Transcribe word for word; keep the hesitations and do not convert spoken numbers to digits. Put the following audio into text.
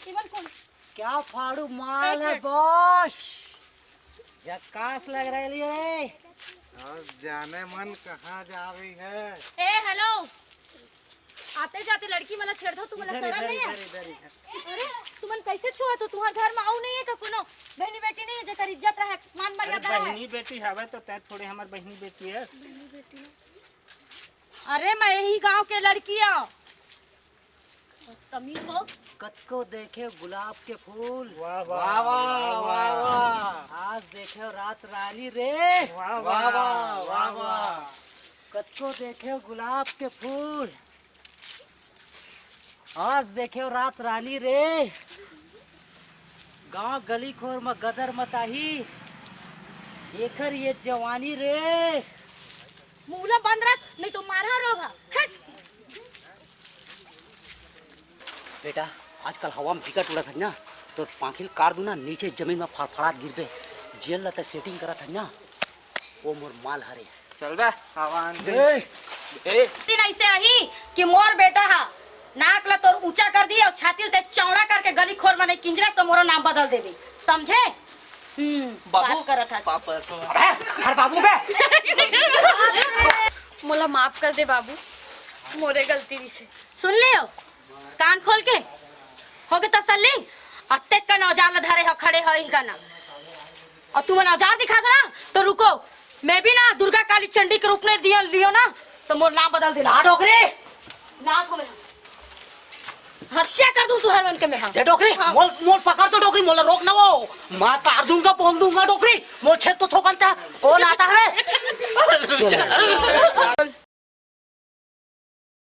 केवल कौन? क्या फाड़ू माल है बॉस, झक्कास लग रही है। अब जाने मन कहाँ जा रही है। ए हेलो, आते जाते लड़की मन ला छेड़थो, तुमन ला शरम नहीं है? अरे तुमन कैसे छुआ थो? तुम्हार घर में आऊ नहीं है का कोनो बहनी बेटी नहीं है जेकर इज्जत रहे, मान मर्यादा रहे? बहनी बेटी हवे तो तैं थोड़े हमर बहनी बेटी है। अरे मैं यही गांव के लड़की हूँ। तमीज हो। कतको देखे गुलाब के फूल। वाह, वाह, वाह, वाह, वाह। आज देखे रात रानी रे। वाह, वाह, वाह, वाह, वाह। कतको देखे गुलाब के फूल। आज देखे रात रानी रे। गांव गली खोर में गदर मताही। एकर ये जवानी रे। मुंह ला बंद रख, नहीं तो मारहा रोगहा। हट। बेटा, आजकल हवा में बिकट उड़त हस ना, तोर पांखी ल काट दूं ना, नीचे जमीन में फड़फड़ात गिरबे। जेन ल तैं सेटिंग करत हस ना, वो मोर माल हरे। चल बे, हवा आन दे। ए! ए! दिन ऐसे आही कि मोर बेटा हा नाक ला तोर ऊंचा कर दी और छाती ल तैं चौड़ा करके गली खोर में नहीं किंजरे तो मोरो नाम बदल देबे, समझे? हम्म, बाबू, बात करत हस। पापा, अबे, हर बाबू बे। मोला माफ कर दे बाबू, मोरे गलती रहिसे। सुन लियो, कान खोल के, होगे तसल्ली? अतेक कन औजार ला धरे हो, खड़े हो इही कन। और तुमन औजार दिखाथो ना, तो रुको, मैं भी ना दुर्गा काली चंडी के रूप में दियो, लियो ना, तो मोर नाम बदल देना। ना डोकरी। ना को मैं हत्या कर दूं तुहर मन के मैं, हाँ। ए डोकरी, हाँ। मोल, मोल पकड़ तो डोकरी, मोला रोक ना वो। मार काट दूंगा, भोंक दूंगा डोकरी। मोल छेद तो थोकन था, कौन आता है?